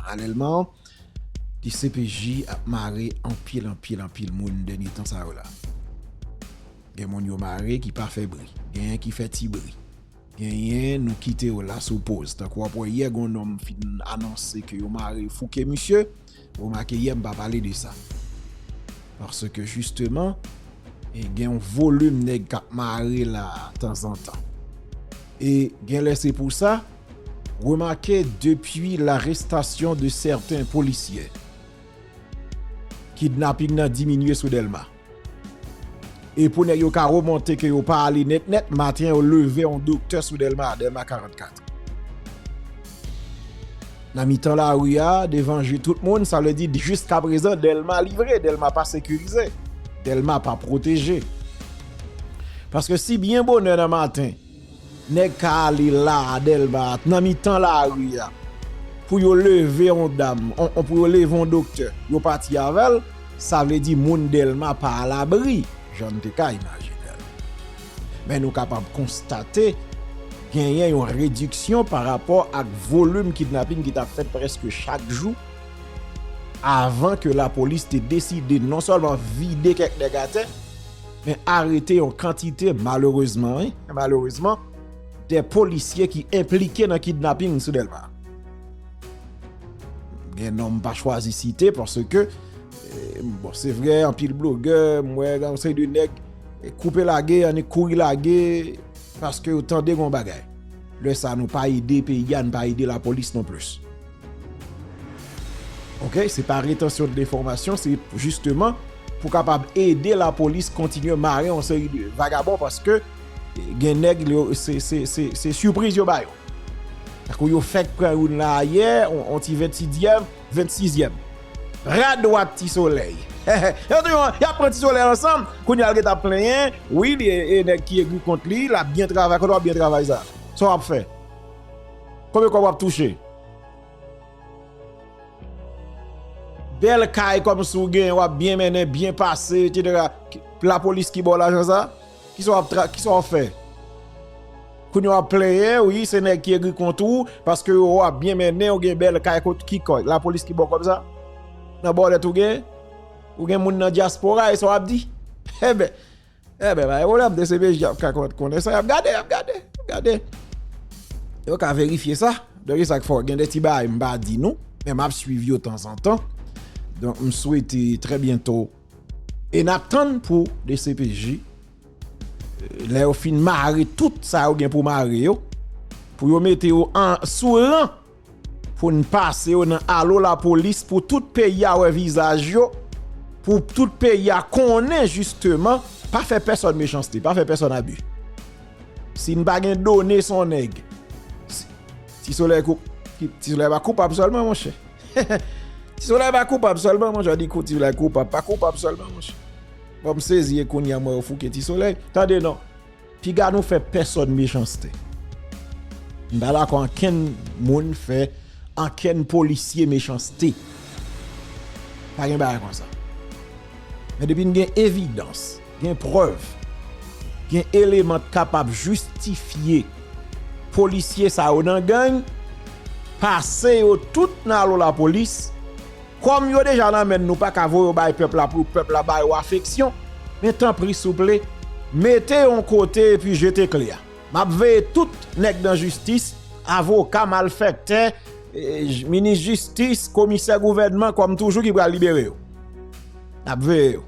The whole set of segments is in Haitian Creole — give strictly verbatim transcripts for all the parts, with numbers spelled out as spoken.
Paralèlman, D C P J ap mare anpil, anpil, anpil moun dènye tan sa yo la. Gen moun yo mare ki pa fè bri. Genyen ki fè ti bri. Genyen nou kite yo la sou poz. Tankou w ap wè yè, gen yon nonm fin anonse ke yo mare fouke misye. Remake yè, m pa pale de sa. Paske jisteman, e gen yon volim nèg k ap mare la tanzantan. E genlè se pou sa, remake, depi larestasyon de sèten polisye, kidnaping nan diminye sou Dèlma. E pou nèg yo ka remonte ke yo pa ale nèt nèt, maten yo leve yon doktè sou Dèlma, Dèlma karannkat. Nan mitan lari a, devan je tout moun, sa vle di jiskaprezan Dèlma livre, Dèlma pa sekirize, Dèlma pa pwoteje. Paske si byen bonè nan maten, nèg ka ale la a Dèlma, nan mitan lari a, pou yo leve yon dam, on, on, pou yo leve yon doktè, yo pati avè l, sa vle di moun Dèlma pa alabri, jan n te ka imajine l. Men nou kapab konstate genyen yon rediksyon pa rapò ak volim kidnaping ki t ap fèt prèske chak jou avan ke lapolis te deside non sèlman vide kèk nèg atè, men arete yon kantite, malerezman, wi, malerezman, de polisye ki enplike nan kidnaping sou Dèlma. Gen non m pa chwazi site paske, eh, bon, se vre, anpil blogè, m wè gen yon seri de nèg, eh, koupe lage, annik kouri lage, paske yo tande gen yon bagay. Lè sa, nou pa ede peyi a, nou pa ede lapolis non plis. Oke, se pa retansyon de lenfòmasyon, se jisteman pou kapab ede lapolis kontinye mare yon seri de vagabon paske, eh, gen nèg, yo, se, se, se, se sipriz yo ba yo. Tankou yo fèk pran youn la ayè, on, on ti vennsizyèm, vennsizyèm. Bra dwat Ti Solèy. Yo toujou, y ap pran Ti Solèy ansanm. Kounye a l gentan ap plenyen. Wi, li, e, e nèg ki egri kont li, l ap byen travay. Kote w ap byen travay sa? Sa w ap fè? Konbyen kòb w ap touche? Bèl kay kòmsi w gen, w ap byen mennen, byen pase, etsetera. Lapolis ki ba w lajan sa? Kisa w ap tra-, kisa w ap fè? Kounye a w ap plenyen, wi, se nèg ki egri kont ou, paske yo wè w ap byen mennen, ou gen bèl kay kot ki kòb. Lapolis ki ba w kòb sa? Nan bòlèt ou gen? Ou gen moun nan dyaspora, e sa w ap di? Enben, enben, pa gen pwoblèm, D C P J ap ka kon-, konnen sa, y ap gade, y ap gade, y ap gade. Yo ka verifye sa. Donk, e sa k fè w gen de ti bagay m pa di nou, men m ap swiv yo tanzantan. Donk, m swete trè byento. E n ap tann pou D C P J, lè yo fin mare tout sa yo gen pou mare yo, pou yo mete yo an, sou ran, pou n pase yo nan alo lapolis, pou tout peyi a wè vizaj yo, pou tout peyi a konnen jisteman, pa fè pèsòn mechanste, pa fè pèsòn abi. Si n pa gen done, se yon nèg. Si, Ti Solèy kou-, Ti Solèy pa koupab sèlman, monchè. Ti Solèy pa koupab sèlman, monchè. Di kou Ti Solèy koupab, pa koupab sèlman, monchè. Bon, m sezi e kounye a m wè yo fouke Ti Solèy. Tande non. Piga nou fè pèsòn mechanste. M pa dakò ankenn moun fè ankenn polisye mechanste. Pa gen bagay konsa. Men depi n gen evidans, gen prèv, gen eleman k kapab jistifye polisye sa yo nan gang, pase yo tout nan alo lapolis, kòm yo deja nan men n, nou pa ka voye yo bay pèp la pou pèp la ba yo afeksyon. Men tanpri, souple, mete yon kote epi jete kle a. M ap veye tout nèg nan jistis, avoka, malfèktè, eh, j-, minis jistis, komisè gouvènman, kòm toujou, ki pral libere yo. N ap veye yo.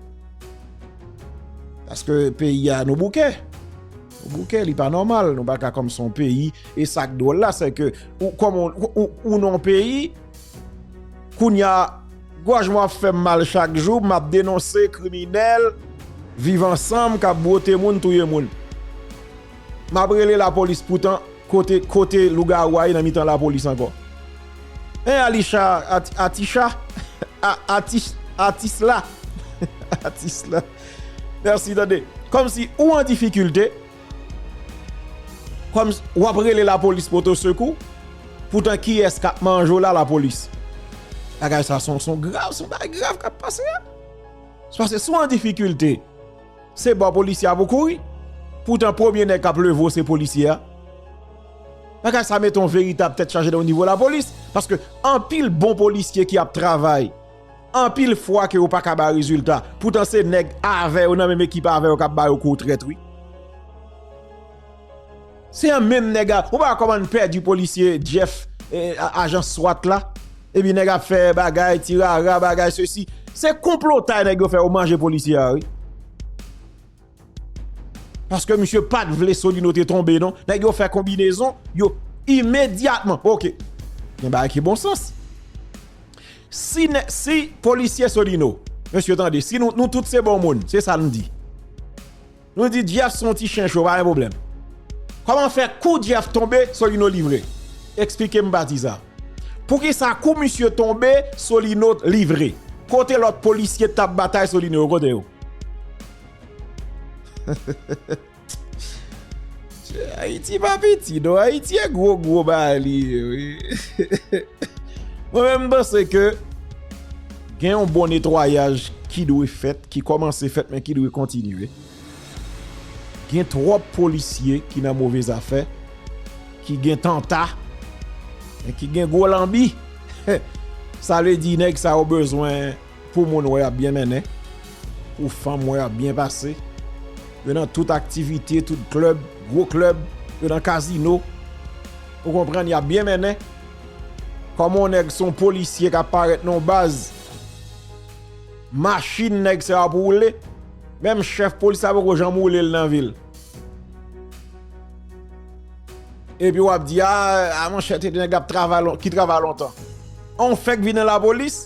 Paske peyi a, nou bouke. Nou bouke, li pa nòmal. Nou pa ka kòmsi yon peyi. E sa k dwòl la, se ke ou, kòm ou, ou, ou nan yon peyi, kounye a, gòj mwen ap fè m mal chak jou, m ap denonse kriminèl, viv ansanm, k ap bwote moun, touye moun. M ap rele lapolis poutan, kote, kote lougawou a ye nan mitan lapolis ankò? Hein, Alisha, At-, Atisha, a-, Atis-, Atis la. Atis la. Mèsi, tande. Kòmsi ou an difikilte, kòm w ap rele lapolis pote sekou, poutan kiyès k ap manje w la? Lapolis. Bagay sa se yon, se yon grav, se yon bagay grav k ap pase a. Se paske si w an difikilte, se bò polisye a pou kouri. Poutan premye nèg k ap leve w se polisye a. Bagay sa mete yon veritab tèt chaje nan nivo lapolis, paske anpil bon polisye ki ap travay, anpil fwa ke yo pa ka bay rezilta. Poutan se nèg avè yo, nan menm ekip avè yo k ap ba yo kou trèt, wi. Se yon menm nèg a, ou pa wè kòman n pèdi polisye Jeff, eh, a- ajan swat la? Epi nèg ap fè bagay, ti rara, bagay sesi. Se konplotay nèg yo fè yo manje polisye a, wi. Paske misye pa t vle Solino te tonbe, non. Nèg yo fè konbinezon, yo imedyatman. Oke. Gen bagay ki bon sans. Si, nè- si polisye Solino, mesye, tande, si nou, nou tout se bon moun, se sa n di. Nou di Jeff se yon ti chen cho, pa gen pwoblèm. Kòman fè kou Jeff tonbe, Solino livre? Eksplike m pati sa. Poukisa kou misye tonbe, Solino livre? Kote lòt polisye t ap batay Solino yo, kote yo? Ayiti pa piti, non. Ayiti e gwo, gwo bagay li ye, wi. Mwen menm, m panse ke gen yon bon netwayaj ki dwe fèt, ki kòmanse fèt, men ki dwe kontinye. Gen twòp polisye ki nan move zafè, ki gen tanta, e ki gen gwo lanbi. Sa vle di, nèg sa yo bezwen pou moun wè y ap byen mennen, pou fanm wè y ap byen pase. Yo nan tout aktivite, tout klèb, gwo klèb, yo nan kazino. Ou konprann, y ap byen mennen. Kòman yon nèg se yon polisye k ap parèt nan yon baz, machin nèg sa yo ap woule. Menm chèf polis la poko janm woule l nan vi l. Epi w ap di, a, a monchè, te de nèg ap travay lon- ki travay lontan. An w fèk vin nan lapolis,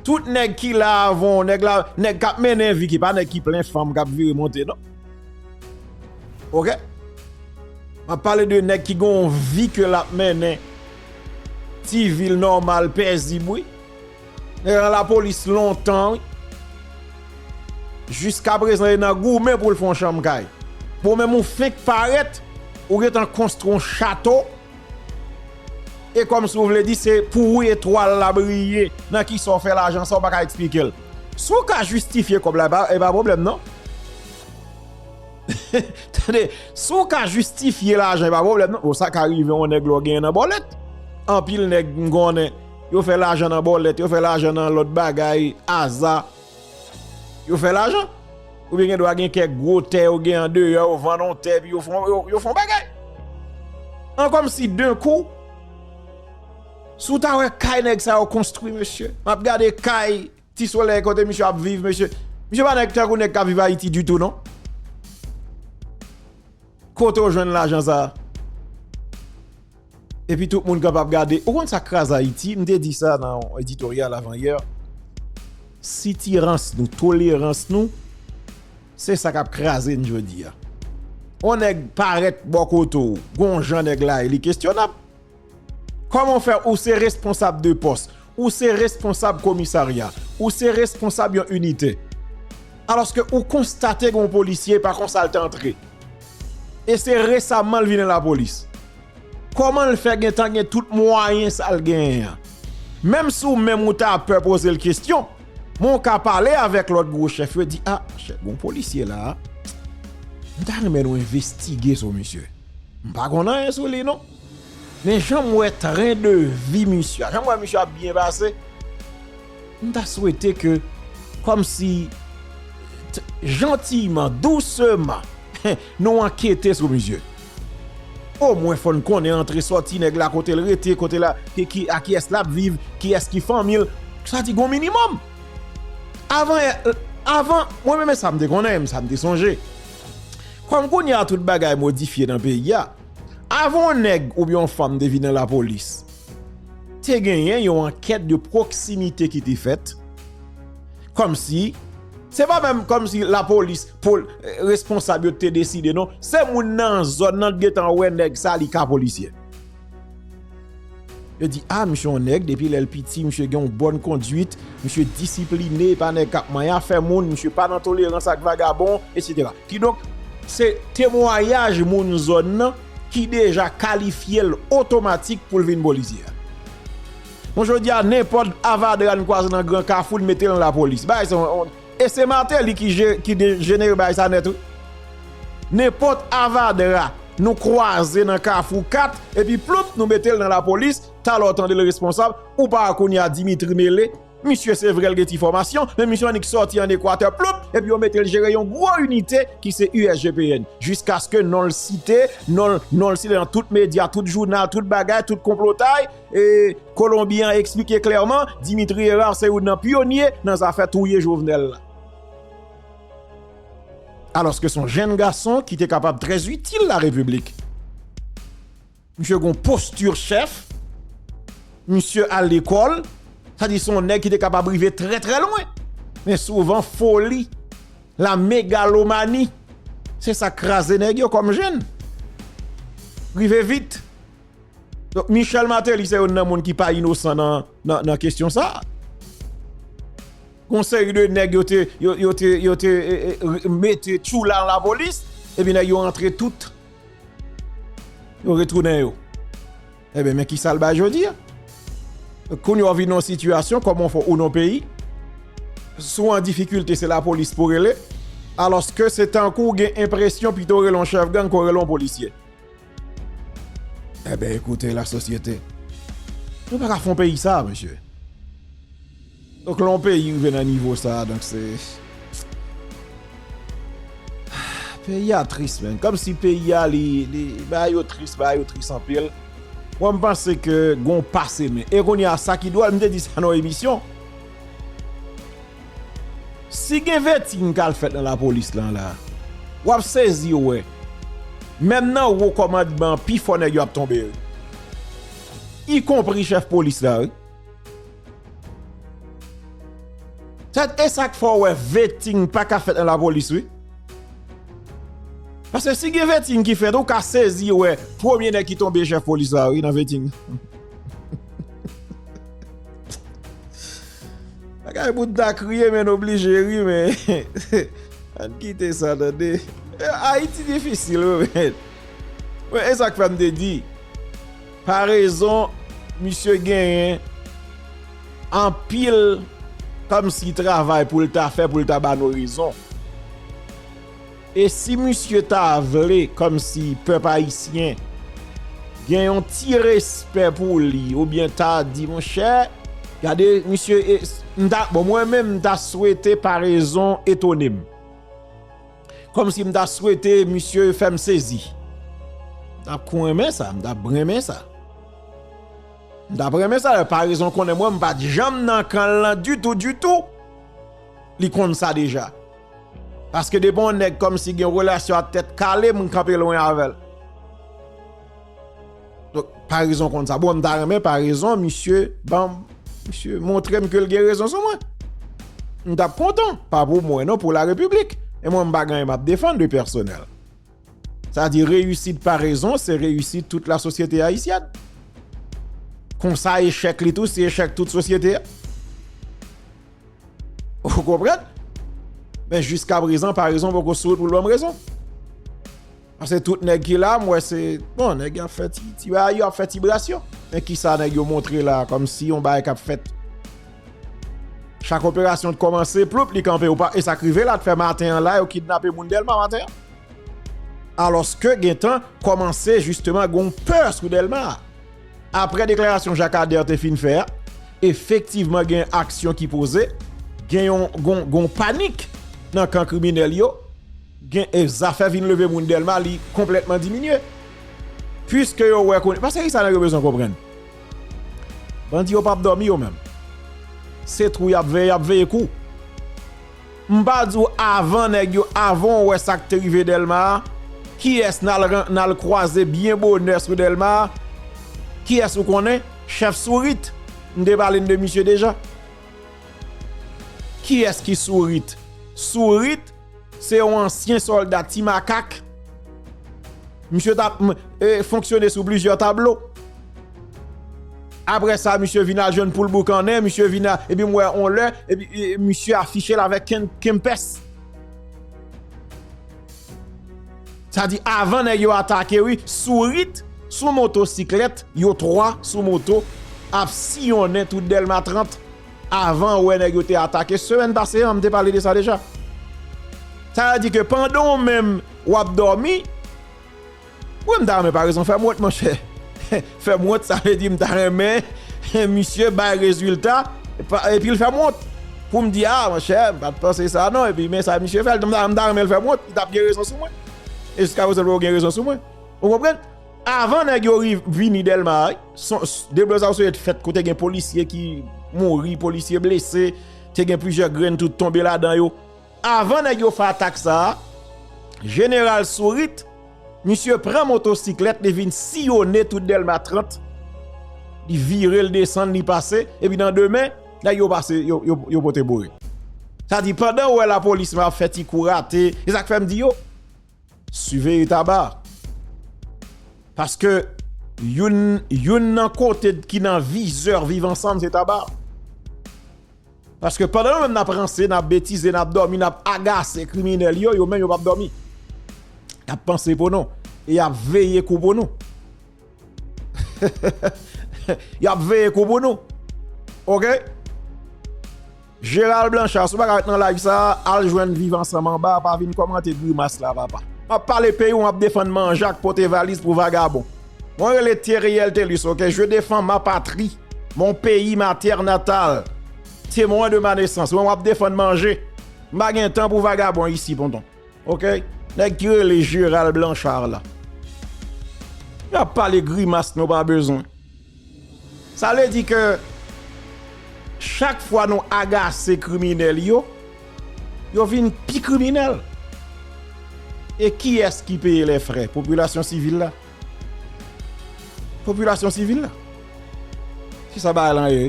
tout nèg ki la avan w, nèg la, nèg k ap mennen vi ki pa nèg ki plen fanm k ap vire monte, non. Oke? M ap pale de nèg ki gen yon vi ke l ap mennen. Ti vi l nòmal, pezib, wi. Nèg la nan lapolis lontan, wi. Jiska prezan, li nan goumen pou l fè yon chanm kay. Bon, menm ou fenk parèt, ou gentan konstwi yon chato, e kòmsi ou vle di se pou ou etwal la briye, nan kisa w fè lajan sa, w pa ka eksplike l. Si w ka jistifye kòb la, e pa, e pa pwoblèm, non. Tande, si w ka jistifye lajan, e pa pwoblèm, non. Bon, sa ka rive yon nèg lè w genyen nan bòlèt. Anpil nèg m konnen, yo fè lajan nan bòlèt, yo fè lajan nan lòt bagay, aza. Yo fè lajan. Oubyen gen dwa gen kèk gwo tè yo gen andeyò, yo vann yon tè, epi yo fè, yo, yo fè yon bagay. An kòmsi, denkou, si w ta wè kay nèg sa yo konstwi, mesye. M ap gade kay Ti Solèy kote misye ap viv, mesye. Misye pa nèg tankou nèg k ap viv Ayiti ditou, non. Kote w jwenn lajan sa a? Epi tout moun k ap ap gade. Ou konn sa k kraze Ayiti? M te di sa nan yon editoryal avan yè. Sitirans nou, tolerans nou, se sa k ap kraze n jodi a. Yon nèg parèt bò kote w, gon jan nèg la ye, li kesyonab. Kòman w fè, ou se responsab de pòs, ou se responsab komisarya, ou se responsab yon inite, alòske ou konstate gen yon polisye, pa konsa l te antre. E se resaman l vin nan lapolis. Kòman l fè gentan gen tout mwayen sa l genyen an? Menm si w menm ou ta pè poze l kesyon, men w ka pale avèk lòt gwo chèf yo, di, a, chèf, gon polisye la a. M ta renmen nou envestige sou misye. M pa konn anyen sou li, non. Men jan m wè tren de vi misye a, jan m wè misye ap byen pase, m ta swete ke, kòmsi, t- jantiyman, douseman, nou ankete sou misye. Omwen fò n konnen antre sòti nèg la, kote l rete, kote la, ki, ki, a kiyès l ap viv, kiyès ki fanmi l. Sa di gon minimòm. Avan, avan, mwen menm e sa m te konnen, e sa m te sonje. Kòm kounye a tout bagay modifye nan peyi a, avan yon nèg oubyen yon fanm te vin nan lapolis, te genyen yon ankèt de pwoksimite ki te fèt. Kòmsi, se pa menm kòmsi lapolis, pol- responsab yo te deside, non. Se moun nan zòn nan t gentan wè nèg sa, li ka polisye. Yo di, a, misye yon nèg, depi lè l piti, misye gen yon bòn konduit, misye disipline, e pa nèg k ap manyen afè moun, misye pa nan tolerans ak vagabon, etsetera. Kidonk, se temwayaj moun zòn nan ki deja kalifye l otomatik pou l vin polisye a. Bon, jodi a, nenpòt avadra n kwaze nan gran kafou, n mete l nan lapolis. Bagay sa, on- e se Martelly ki je- ki de- jenere bagay sa nèt, wi. Nenpòt avadra Nou kwaze nan Kafou kat, epi ploup, nou mete l nan lapolis, talè w tande l responsab, ou pa wè kounye a Dimitri mele. Misye se vre l gen ti fòmasyon, men misye annik sòti an Ekwatè, ploup, epi yo mete l jere yon gwo inite ki se U S G P N. Jiskaske non l site, non l, non l site nan tout medya, tout jounal, tout bagay, tout konplotay, e Kolonbyen an eksplike klèman, Dimitri Hérard se youn nan pyonye nan zafè touye Jovenel la. Alòske se yon jèn gason ki te kapab trè itil la Repiblik. Misye gon posti chèf, misye al lekòl, sa di se yon nèg ki te kapab rive trè, trè lwen. Men souvan foli, la megalomani, se sa k kraze nèg yo kòm jèn. Rive vit. Donk, Michel Martelly se youn nan moun ki pa inosan nan, nan, nan kesyon sa a. Gon seri de nèg yo te, yo, yo te, yo te, e, e, mete tchoula nan lapolis, epi nèg yo rantre tout. Yo retounen yo. Ebyen, men kisa l bay jodi a? Kounye a w vin nan yon sitiyasyon, kòman w fè ou nan peyi, si w an difikilte, se lapolis pou rele, alòske se tankou w gen enpresyon pito w rele yon chèf gang ke w rele yon polisye. Ebyen, ekoute, lasosyete, nou pa ka fè yon peyi sa, mesye. Donk, lè yon peyi rive nan nivo sa, donk se, peyi a tris, menn. Kòmsi peyi a, li, li, bagay yo tris, bagay yo tris anpil. Mwen, m panse ke gon pase, men. E kounye a, sa ki dwòl, m te di sa nan yon emisyon. Si gen veting k al fèt nan lapolis lan la, w ap sezi wè. Menm nan wo kòmandman, pifò nèg yo ap tonbe, wi. Ikonpri chèf polis la, wi. Sa, e sa k fè w wè veting pa ka fèt nan lapolis, wi. Paske si gen veting ki fèt, ou ka sezi wè premye nèg ki tonbe chèf polis la, wi, nan veting. Bagay pou n ta kriye, men n oblije ri, men ann kite sa, tande. Ayiti difisil, wi, men. Wi, e sa k fè m te di, parezon, misye genyen anpil kòmsi travay pou l ta fè, pou l ta ba nou rezon. E si misye ta vle, kòmsi pèp ayisyen gen yon ti respè pou li, oubyen ta di, monchè, gade, misye, e, m ta, bon, mwen menm, m ta swete parezon etone m. Kòmsi m ta swete misye fè m sezi. M t ap kou renmen sa, m t ap renmen sa. M t ap renmen sa, lè parezon konnen mwen, m pa t janm nan kan l lan ditou, ditou. Li konn sa deja. Paske depi yon nèg kòmsi gen relasyon ak tèt kale, m kanpe lwen avè l. Donk, parezon konn sa. Bon, m ta renmen parezon, misye, ban m, misye montre m ke l gen rezon sou mwen. M t ap kontan. Pa pou mwen, non, pou larepiblik. E mwen, m pa gen anyen m ap defann de pèsonèl. Sa di, reyisit parezon, se reyisit tout lasosyete ayisyèn. Konsa, echèk li tou, se echèk tout sosyete a. Ou konprann? Men jiska prezan, parezon poko sou wout pou l ban m rezon. Paske tout nèg ki la, m wè se, bon, nèg yo ap fè ti, ti bagay, yo ap fè ti brasyon. Men kisa nèg yo montre la, kòmsi yon bagay k ap fèt? Chak operasyon t kòmanse, ploup, li kanpe, ou pa, e sa k rive la, t fè maten an la, yo kidnape moun Dèlma maten an. Alòske gentan kòmanse jisteman gon pè sou Dèlma a. Aprè deklarasyon Jacques Ader te fin fè a, efektivman gen aksyon ki poze, gen yon, gon, gon panik nan kan kriminèl yo, gen, e zafè vin leve moun Dèlma, li konplètman diminye. Piske yo wè konnen, paske kisa nèg yo bezwen konprann? Bandi yo p ap dòmi yo menm. Se twou y ap veye, y ap veye kou. M pa di w avan nèg yo, avan w wè sa k te rive Dèlma a, kiyès n al ran-, n al kwaze byen bonè sou Dèlma a? Kiyès ou konnen? Chèf Sourit. M te pale n de misye deja. Kiyès ki Sourit? Sourit, se yon ansyen sòlda Ti Makak. Misye t ap, m, e, fonksyone sou plizyè tablo. Apre sa, misye vin al jwenn poul boukannen, misye vin a, epi m wè on lè, epi, e, misye afiche l avèk ken-, kenpès. Sa di, avan nèg yo atake, wi, Sourit, sou motosiklèt, yo twa sou moto, ap siyonnen tout Dèlma trant, avan wè nèg yo te atake. Semèn pase an, m te pale de sa deja. Sa vle di ke pandan w menm w ap dòmi, Wi, m ta renmen pa rezon fè m wont, monchè. Fè m wont, sa vle di m ta renmen misye bay rezilta, epi l fè m wont. Pou m di, a, monchè, m pa t panse sa non, epi men sa misye fè, m ta, m ta renmen l fè m wont, li t ap gen rezon sou mwen. E jiska prezan, l poko gen rezon sou mwen. Ou konprann? Avan nèg yo ri-, vini Dèlma, son, s-, deblozay sou fèt kote gen polisye ki mouri, polisye blese, te gen plizyè grenn tout tonbe ladan yo. Avan nèg yo fè atak sa a, Jeneral Sourit, misye pran motosiklèt, li vin siyonnen tout Dèlma trant, li vire, l desann, li pase, epi nan demen, nèg yo pase, yo, yo, yo pote boure. Sa di, pandan w wè lapolis ap fè ti kou rate, e sa k fè m di yo, siveye Taba. Paske youn, youn nan kote ki nan vizè Viv Ansanm, se Taba. Paske pandan nou menm n ap ranse, n ap betize, n ap dòmi, n ap agase kriminèl yo, yo menm yo p ap dòmi. Y ap panse pou nou. E y ap veye kou pou nou. Y ap veye kou pou nou. Oke? Gérald Blanchard, si w pa ka ret nan live sa, al jwenn Viv Ansanm anba, pa vin kòmante grimas la, papa. M ap pale peyi w, m ap defann manje ak pote valiz pou vagabon. Mwen rele Theriel Thelus, oke? Je défends ma patrie, mon pays, ma terre natale, témoin de ma naissance. Mwen, m ap defann manje. M pa gen tan pou vagabon isi, tonton. Oke? Nèg ki rele Gérald Blanchard la. Y ap pale grimas nou pa bezwen. Sa vle di ke chak fwa nou agase kriminèl yo, yo vin pi kriminèl. E kiyès ki peye lè frè? Popilasyon sivil la. Popilasyon sivil la. Se sa bagay lan ye.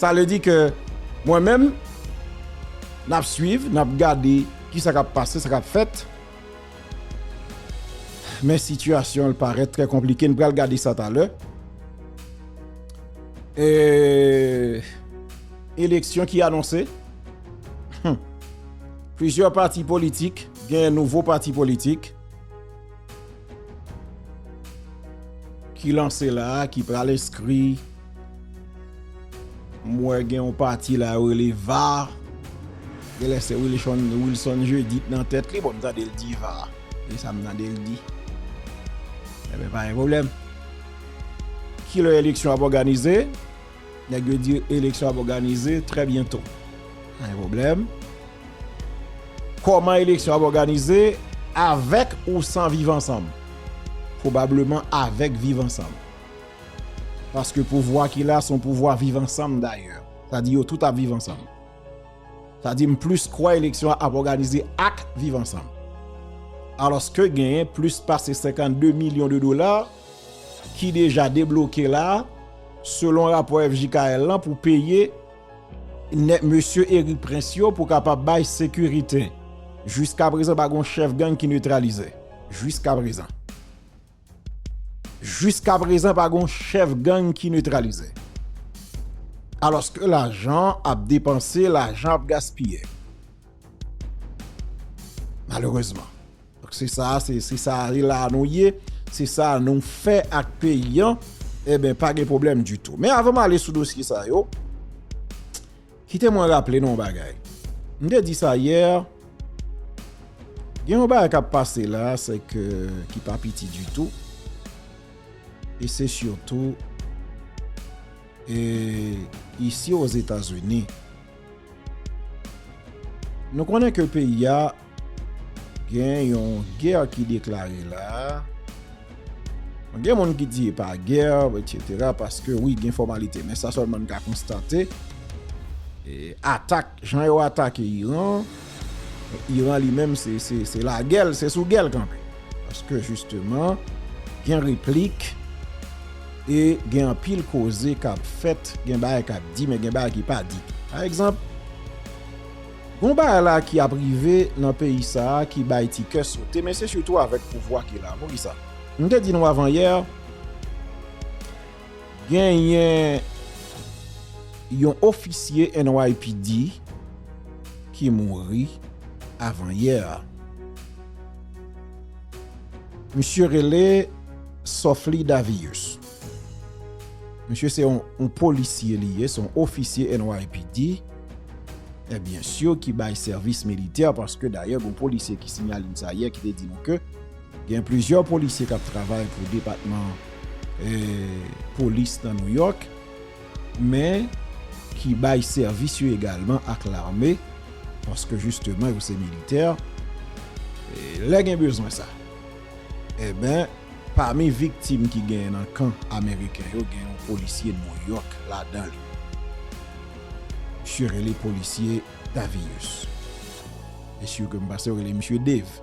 Sa vle di ke mwen menm, n ap swiv, n ap gade kisa k ap pase, sa k ap fèt. Men sitiyasyon l parèt trè konplike. N pral gade sa talè. E, eleksyon ki anonse. Hum. Plizyè pati politik, gen nouvo pati politik ki lanse la, ki pral enskri. M wè gen yon pati la yo rele va. Genlè se Wilson, Wilson Jeudi k nan tèt li, bon, m tande l di va. E sa m tande l di. Enben, pa gen pwoblèm. Kilè eleksyon ap òganize? Nèg yo di eleksyon ap òganize trè byento. Pa gen pwoblèm. Kòman eleksyon ap òganize? Avèk ou san Viv Ansanm? Pwobableman avèk Viv Ansanm. Paske pouvwa ki la, se yon pouvwa Viv Ansanm dayè. Sa di yo tout ap viv ansanm. Sa di m plis kwè eleksyon an ap òganize ak Viv Ansanm. Alòske genyen plis pase senkannde milyon de dola ki deja debloke la, selon rapò F J K L lan, pou peye nèg mesye Erik Prince yo pou kapab bay sekirite. Jiska prezan, pa gon chèf gang ki netralize. Jiska prezan. Jiska prezan, pa gon chèf gang ki netralize. Alòske lajan ap depanse, lajan ap gaspiye. Malerezman. Donk, se sa, se, se sa, e la nou ye, se sa nou fè ak peyi an, enben, pa gen pwoblèm ditou. Men avan m ale sou dosye sa yo, kite mwen raple nou yon bagay. M te di sa yè, gen yon bagay k ap pase la, se ke, ki pa piti ditou, e se sitou, e, isi Ozetazini. Nou konnen ke peyi a gen yon gè ki deklare la. Gen moun ki di e pa gè, etsetera, paske wi, gen fòmalite, men sa sèlman n ka konstate. E atak, jan yo atake Iran, Iran li menm, se, se, se lagè l, se sou gè l kanpe. Paske, jisteman, gen replik e gen anpil koze k ap fèt, gen bagay k ap di, men gen bagay ki pa di tou. Pa egzanp, gon bagay la ki ap rive nan peyi sa a ki bay ti kè sote, men se sitou avèk pouvwa ki la. Poukisa? M te di nou avan yè, genyen yon ofisye N Y P D ki mouri avan yè a. Misye rele Sofly Davius. Misye se yon, yon polisye li ye, se yon ofisye N Y P D. E byen si ki bay sèvis militè, paske dayè, gon polisye ki siyale m sa yè, ki te di nou ke Gen plizyè polisye k ap travay pou depatman, eh, polis nan New York, men ki bay sèvis yo egalman ak lame, paske jisteman yo se militè. E lè gen bezwen sa, enben, pami viktim ki genyen nan kan ameriken yo, gen yon polisye New York ladan li. Misye rele polisye Davius. E si ke m pase, yo rele misye Dave,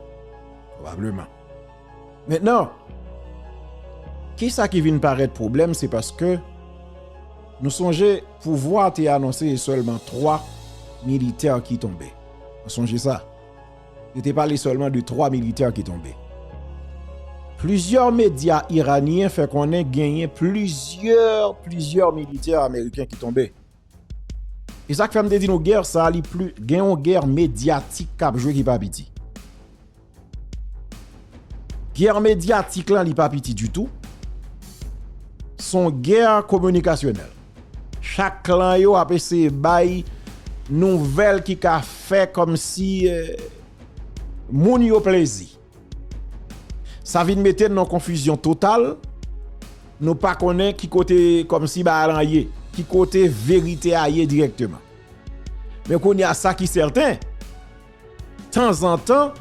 pwobableman. Mentnan, kisa ki vin parèt pwoblèm, se paske nou sonje pouvwa te anonse e sèlman twa militè ki tonbe. Nou sonje sa. Yo te pale sèlman de twa militè ki tonbe. Plizyè medya iranyen fè konnen genyen plizyè, plizyè militè ameriken ki tonbe. E sa k fè m te di nou gè sa, li pli, gen yon gè medyatik k ap jwe ki pa piti. Gè medyatik lan, li pa piti ditou. Se yon gè kominikasyonèl. Chak klan yo ap eseye bay nouvèl ki ka fè kòmsi, eh, moun yo plezi. Sa vin mete n nan konfizyon total. Nou pa konnen ki kote kòmsi bagay lan ye, ki kote verite a ye dirèkteman. Men kounye a, sa ki sèten, tanzantan,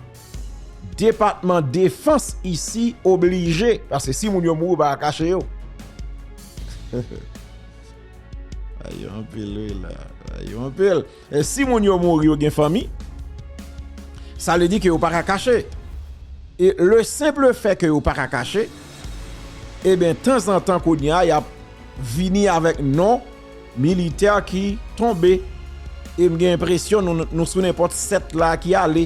Depatman Defans isi oblije, paske si moun yo mouri, yo pa ka kache yo. Ay, yo anpil, wi, la. Ay, yo anpil. E si moun yo mouri, yo gen fanmi, sa vle di ke yo pa ka kache. E le simple fait ke yo pa ka kache, eben, tanzantan kounye a, y ap vini avèk non militè ki tonbe. E m gen enpresyon nou, nou sou nenpòt sèt la ki ale.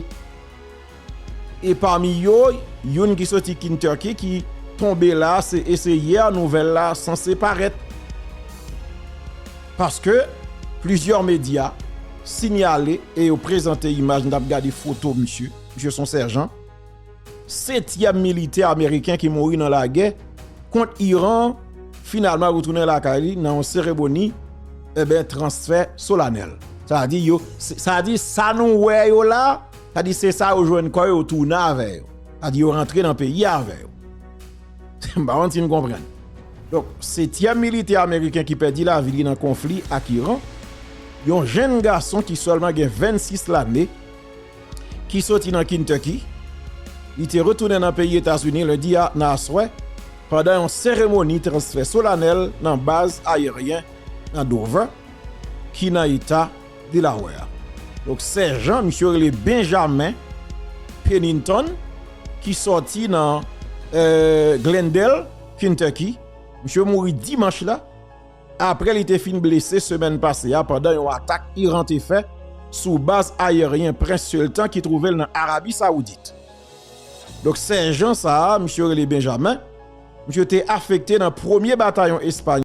E pami yo, youn ki soti Kentucky ki tonbe la, se, e se yè nouvèl la sanse parèt. Paske plizyè medya sinyale e yo prezante imaj, n t ap gade foto misye. Misye se yon sèjan. Setyèm militè ameriken ki mouri nan lagè kont Iran, finalman retounen lakay li nan yon seremoni, eben, transfè solanèl. Sa di yo, se, sa di sa nou wè yo la, sa di se sa yo jwenn kò yo, yo tounen avè yo. Sa di yo rantre nan peyi a avè yo. M pa konn si n konprann. Donk, setyèm militè ameriken ki pèdi lavi li nan konfli ak Iran, yon jenn gason ki sèlman gen vennsis lane, ki soti nan Kentucky, li te retounen nan peyi Etazini lendi a nan aswè, pandan yon seremoni transfè solanèl nan baz ayeryen nan Dover, ki nan eta Delaware. Donk, sèjan, misye rele Benjamin Pennington, ki soti nan, eh, Glendale, Kentucky. Misye mouri dimanch la, apre li te fin blese semèn pase a pandan yon atak Iran te fè sou baz ayeryen Prens Sultan ki twouve l nan Arabi Sawoudit. Donk, sèjan sa a, misye rele Benjamin, misye te afekte nan premye batayon Espay